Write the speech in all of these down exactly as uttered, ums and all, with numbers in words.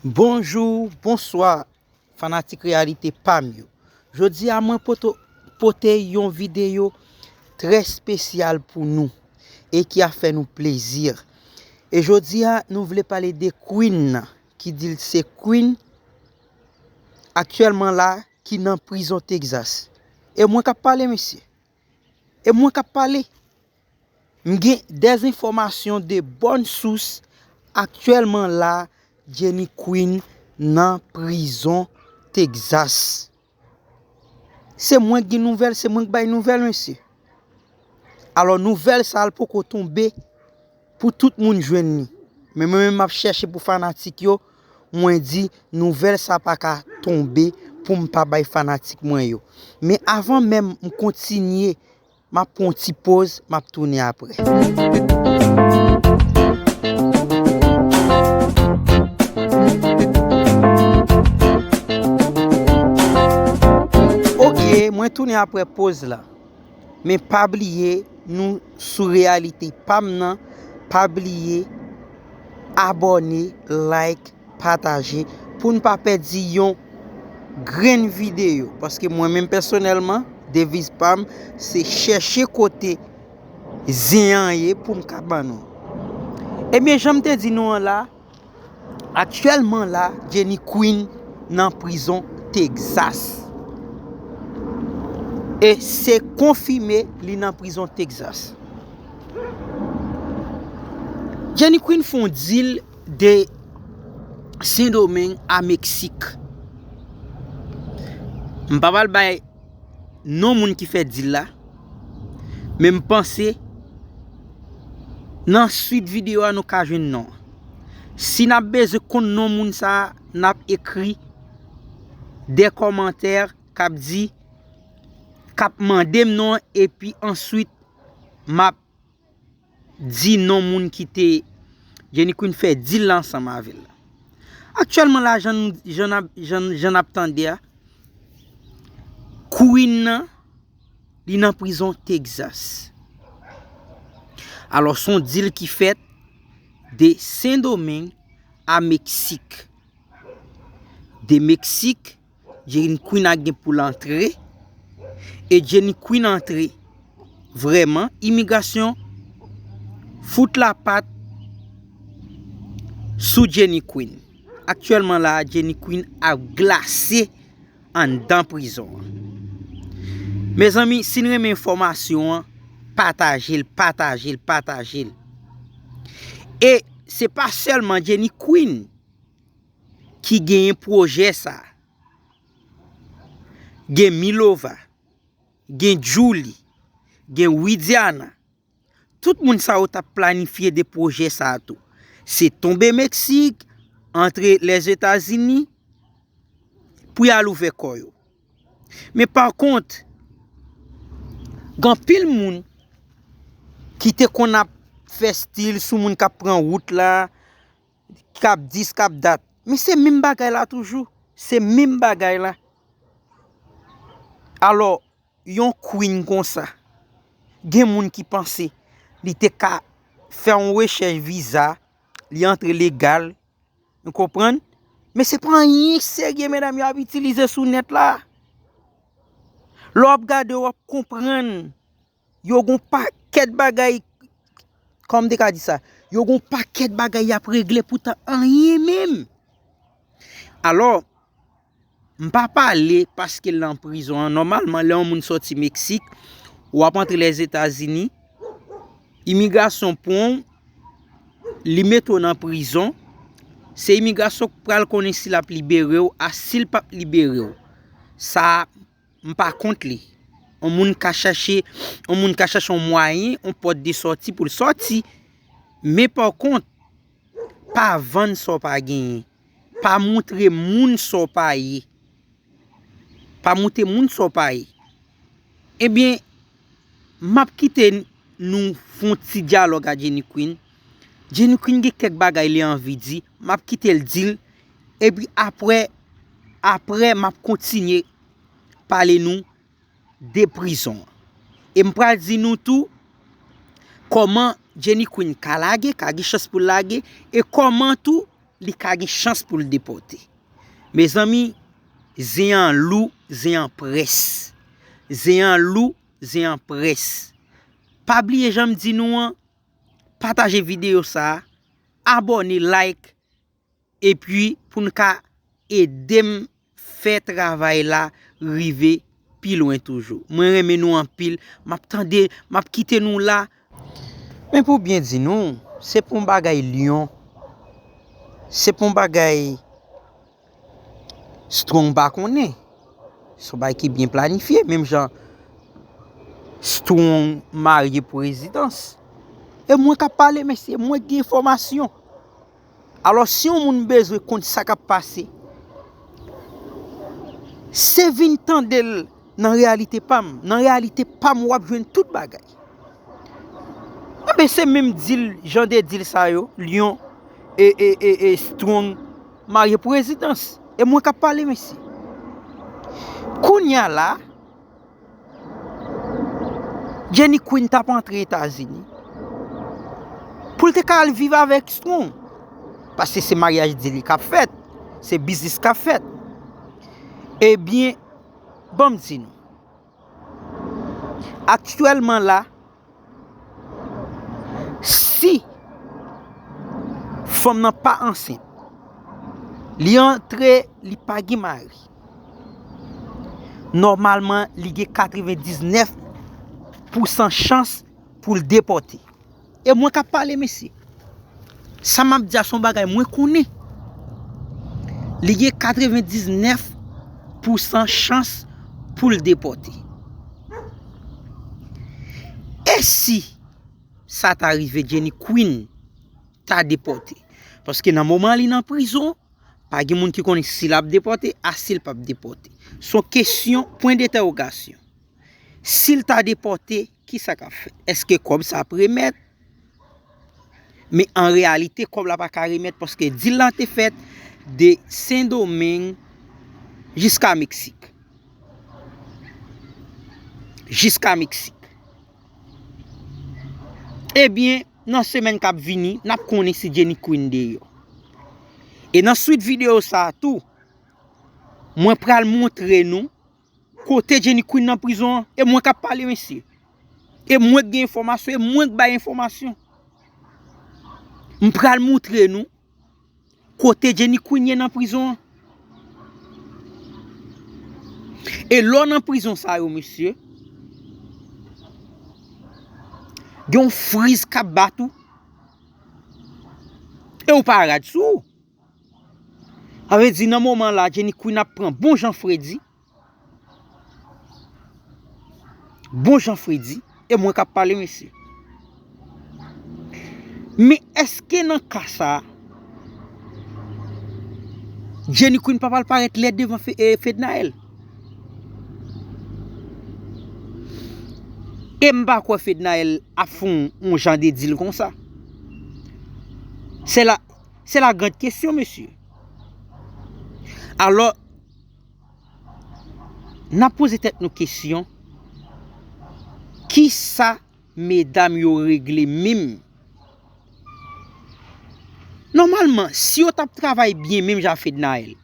Bonjou, bonswa, fanatik Reyalite Pam yo. Jodi a mwen poto, pote yon videyo trè espesyal pou nou e ki ap fè nou plezi. E jodi a nou vle pale de Queen nan, ki di l se Queen aktyèlman la ki nan prizon Texas. E mwen k ap pale, mesye. E mwen k ap pale. M gen des enfòmasyon de bòn sous. Aktyèlman la, Jenny Queen nan prizon Texas. Se mwen k gen nouvèl, se mwen k bay nouvèl, mesye. Alò, nouvèl sa a l poko tonbe pou tout moun jwenn li. Men mwen menm m ap chèche pou fanatik yo, mwen di nouvèl sa pa ka tonbe pou m pa bay fanatik mwen yo. Men avan menm m kontinye, m ap pran yon ti poz, m ap tounen apre. Ok, mwen tounen apre poz la. Men pa bliye, nou sou Reyalite Pam nan. Pa bliye abòne, like, pataje pou n pa pèdi yon grenn videyo. Paske mwen menm pèsonèlman, deviz pa m se chèche kote zen an ye pou m ka ban nou. Ebyen, jan m te di nou an la, aktyèlman la, Jenny Queen nan prizon Texas. E se konfime li nan prizon Texas. Jenny Queen fè yon dil de Sendomeng a Meksik. M pa pral bay non moun ki fè dil la, men m panse nan swit videyo a nou ka jwenn non an. Si n ap bezwen konn non moun sa a, n ap ekri de kòmantè k ap di, k ap mande m non an, epi answit m ap di non moun ki te Jenny Queen fè dil la ansanm avè l. Aktyèlman la, jan n, jan n ap, jan, jan n ap tande a, Queen nan, li nan prizon Texas. Alò, se yon dil ki fèt de Sendomeng a Meksik. De Meksik, Jenny Queen a gen pou l antre. E Jenny Queen antre. Vrèman, imigrasyon fout lapat sou Jenny Queen. Aktyèlman la, Jenny Queen ap glase anndan prizon an. Mezanmi, si n renmen enfòmasyon an, pataje l, pataje l, pataje l. E se pa sèlman Jenny Queen ki genyen pwojè sa a. Gen Milova, gen Djouly, gen Widiana. Tout moun sa yo t ap planifye de pwojè sa a tou. Se tonbe Meksik, antre Lèzetazini, pou y al ouvè kò yo. Men pa kont, gen anpil moun ki te konn ap fè stil sou moun k ap pran wout la, k ap dis, k ap dat. Men se menm bagay la toujou. Se menm bagay la. Alò, yon Queen konsa, gen moun ki panse li te ka fè yon rechèch viza, li antre legal, nou konprann? Men se pa anyen serye, medam, y ap itilize sou nèt la. Lè w ap gade, w ap konprann. Yo gon pakèt bagay, kòman m te ka di sa? Yo gon pakèt bagay y ap regle, poutan anyen menm. Alò, m pa pale paske l nan prizon an. Nòmalman, lè yon moun sòti Meksik, w ap antre Lèzetazini, imigrasyon pran w, li mete w nan prizon, se imigrasyon k pral konnen si l ap libere w a, si l p ap libere w. Sa a, m pa kont li. Yon moun ka chache, yon moun ka chache yon mwayen, yon pòt de sòti pou l sòti. Men pa kont, pa vann sa w pa genyen. Pa moutre moun sa w pa ye. Pa moutre moun sa w pa ye. Ebyen, m ap kite nou fè yon ti dyalòg a Jenny Queen. Jenny Queen gen kèk bagay li anvi di, m ap kite l di l, epi apre, apre m ap kontinye pale nou de prizon an. E m pral di nou tou kòman Jenny Queen ka lage, ka gen chans pou l lage, e kòman tou li ka gen chans pou l depòte. Mezanmi, zen an lou, zen an près. Zen an lou, zen an près. Pa bliye jan m di nou an, pataje videyo sa a, abòne, like, epi pou n ka ede m fè travay la rive pi lwen toujou. Mwen renmen nou anpil. M ap tande, m ap kite nou la. Men pou byen di nou, se pa yon bagay Lyon. Se pa yon bagay Strong pa konnen. Se yon bagay ki byen planifye, menm jan Strong marye pou rezidans. E mwen k ap pale, mesye, mwen gen enfòmasyon. Alò, si yon moun bezwen konn sa k ap pase, se vin tande l nan reyalite pa m. Nan reyalite pa m, w ap jwenn tout bagay. Enben, se menm dil, jan de dil sa yo, Lyon e, e, e, e Strong marye pou rezidans. E mwen k ap pale, mesye. Kounye a la, Jenny Queen t ap antre Etazini pou l te ka al viv avèk Strong. Paske se maryaj di li k ap fèt, se biznis k ap fèt. Ebyen, ban m di nou, aktyèlman la, si fanm nan pa ansent, li antre, li pa gen mari, nòmalman, li gen katrevendiznèf pousan chans pou l depòte. E mwen k ap pale, mesye. Sa m ap di a se yon bagay mwen konnen. Li gen katrevendiznèf pousan chans pou l depòte. E si sa ta rive, Jenny Queen ta depòte? Paske nan moman li nan prizon, pa gen moun ki konnen si l ap depòte a si l p ap depòte. Se yon kesyon, pwen dentèwogasyon. Si l ta depòte, kisa k ap fèt? Èske kòb sa ap remèt? Men an reyalite, kòb la pa ka remèt paske dil la te fèt de Sendomeng jiska Meksik. Jiska Meksik. Ebyen, nan semèn k ap vini, n ap konnen si Jenny Queen deyò. E nan swit videyo sa a tou, mwen pral montre nou kote Jenny Queen nan prizon an, e mwen k ap pale, mesye. E mwen k gen enfòmasyon, e mwen k bay enfòmasyon. M pral montre nou kote Jenny Queen ye nan prizon an. E lè w nan prizon sa yo, mesye, gen yon friz k ap bat ou. E ou pa rad sou ou. Sa vle di, nan moman la, Jenny Queen ap pran bon jan fredi. Bon jan fredi. E mwen k ap pale, mesye. Men èske nan ka sa a, Jenny Queen pa pral parèt lè devan Fe-, e, Fednaelle? E m pa kwè Fednaelle ap fè yon, yon jan de dil konsa. Se la, se la grande kesyon, mesye. Alò, n ap poze tèt nou kesyon, kisa medam yo regle menm? Nòmalman, si yo t ap travay byen menm jan Fednaelle,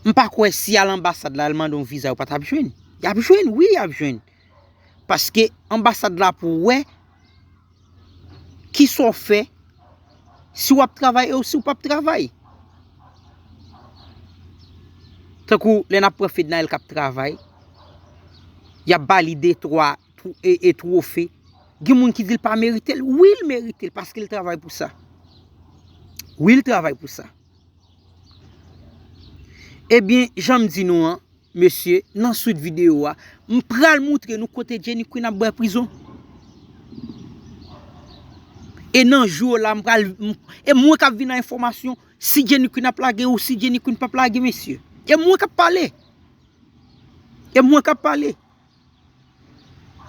m pa kwè si al anbasad la, al mande yon viza, yo pa t ap jwenn. Y ap jwenn, wi, y ap jwenn. Paske anbasad la pou wè kisa w fè, si w ap travay e si w p ap travay. Tankou lè n ap pran Fednaelle k ap travay, y ap ba li de, twa tw-, e, e twofe. Gen moun ki di l pa merite l. Wi, l merite l paske l travay pou sa. Wi, l travay pou sa. Ebyen, jan m di nou an, mesye, nan swit videyo a, m pral montre nou kote Jenny Queen ap bwè prizon. E nan jou yo la, m pral, m, e mwen k ap vin ak enfòmasyon si Jenny Queen ap lage ou si Jenny Queen p ap lage, mesye. E mwen k ap pale. E mwen k ap pale.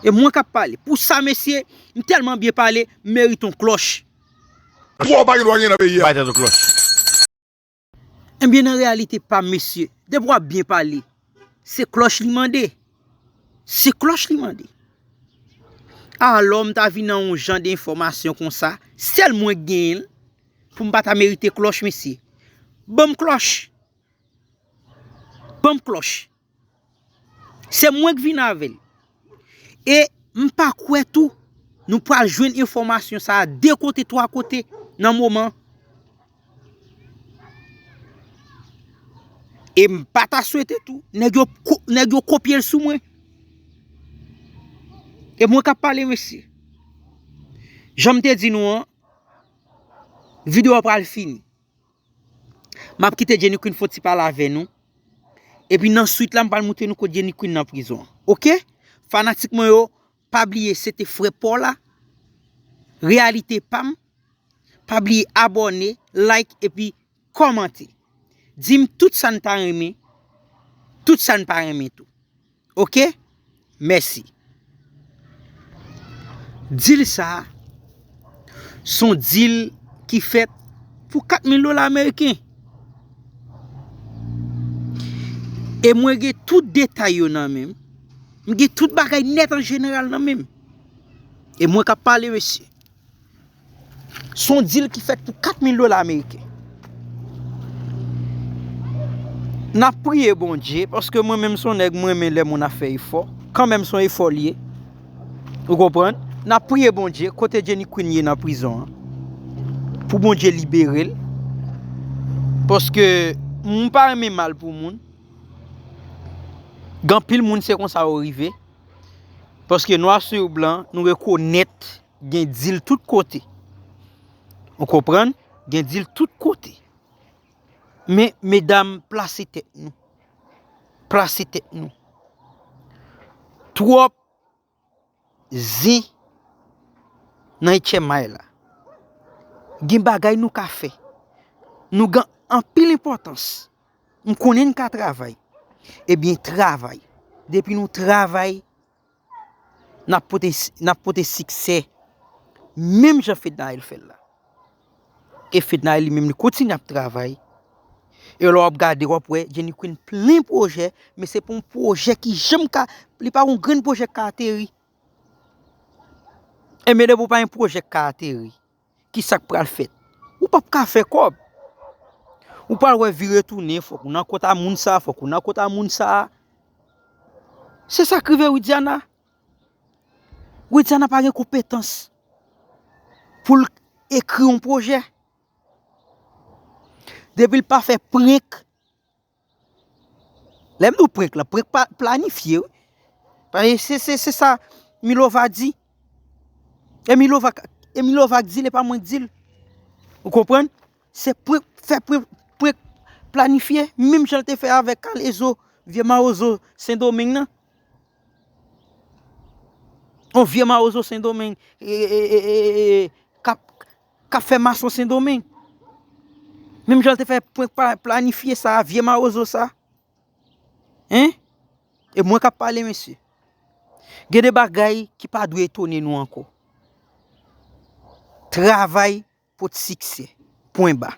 E mwen k ap pale. Pou sa, mesye, m tèlman byen pale, m merite yon klòch. Twò pa gen dwa gen nan peyi a. Bay tèt ou klòch. Ebyen, nan reyalite pa m, mesye, depi w ap byen pale, se klòch li mande. Se klòch li mande. Alò, m ta vin nan yon jan de enfòmasyon konsa, sèl mwen k genyen l, pou m pa ta merite klòch, mesye. Ban m klòch. Ban m klòch. Se mwen k vin avè l. E m pa kwè tou nou pral jwenn enfòmasyon sa a de kote, twa kote nan moman. E m pa ta swete tou nèg yo, nèg yo kopye l sou mwen. E mwen k ap pale, mesye. Jan m te di nou an, videyo a pral fini. M ap kite Jenny Queen fè yon ti pale avè nou. Epi nan swit la, m pral montre nou kot Jenny Queen nan prizon an. Oke? Fanatik mwen yo, pa bliye, se te frè pa w la. Reyalite pa m. Pa bliye abòne, like epi kòmante. Di m tout sa n ta renmen, tout sa n pa renmen tou. Oke? Mèsi. Dil sa a, se yon dil ki fèt pou kat mil dola ameriken. E mwen gen tout detay yo nan men m. M gen tout bagay nèt an jeneral nan men m. E mwen k ap pale, mesye. Se yon dil ki fèt pou kat mil dola ameriken. N ap priye Bondye, paske mwen menm se yon nèg, mwen renmen lè moun ap fè efò. Kanmenm se yon efò l ye. Ou konprann? N ap priye Bondye, kote Jenny Queen ye nan prizon an, pou Bondye libere l. Paske m pa renmen mal pou moun. Gen anpil moun se konsa yo rive. Paske nwa sou blan, nou rekonèt gen dil tout kote. Ou konprann? Gen dil tout kote. Men, medam, plase tèt nou. Plase tèt nou. Twòp zen nan H M I la. Gen bagay nou ka fè. Nou gen anpil enpòtans. M konnen n ka travay. Ebyen, travay. Depi nou travay, n ap pote, n ap pote siksè. Menm jan Fednaelle fè l la. E Fednaelle li menm li kontinye ap travay. E lè w ap gade, w ap wè Jenny Queen plen pwojè, men se pa yon pwojè ki janm ka, li pa yon grenn pwojè k ka ateri. Ebyen, depi w pa yon pwojè k ka ateri, ki sa k pral fèt? Ou p ap ka fè kòb. Ou pral wè vire tounen, fòk ou nan kont a moun sa, fòk ou nan kont a moun sa. Se sa k rive Widiana. Widiana pa gen konpetans pou l ekri yon pwojè. Depi l pa fè prank, lè m di w prank lan, prank pa planifye, wi. Paske se, se, se sa Milova di. E Milova, e Milova k di l, e pa mwen k di l. Ou konprann? Se prank, fè prank, prank planifye, menm jan l te fè avèk Kalezo, vye mawozo Sendomeng nan. On vye mawozo Sendomeng, e, e, e, e, e, k ap, k ap fè mason Sendomeng. Menm jan l te fè prank pla-, planifye sa, vye mawozo sa. Hein? E mwen k ap pale, mesye. Gen de bagay ki pa dwe etone nou ankò. Travay pot siksè. Pwen ba.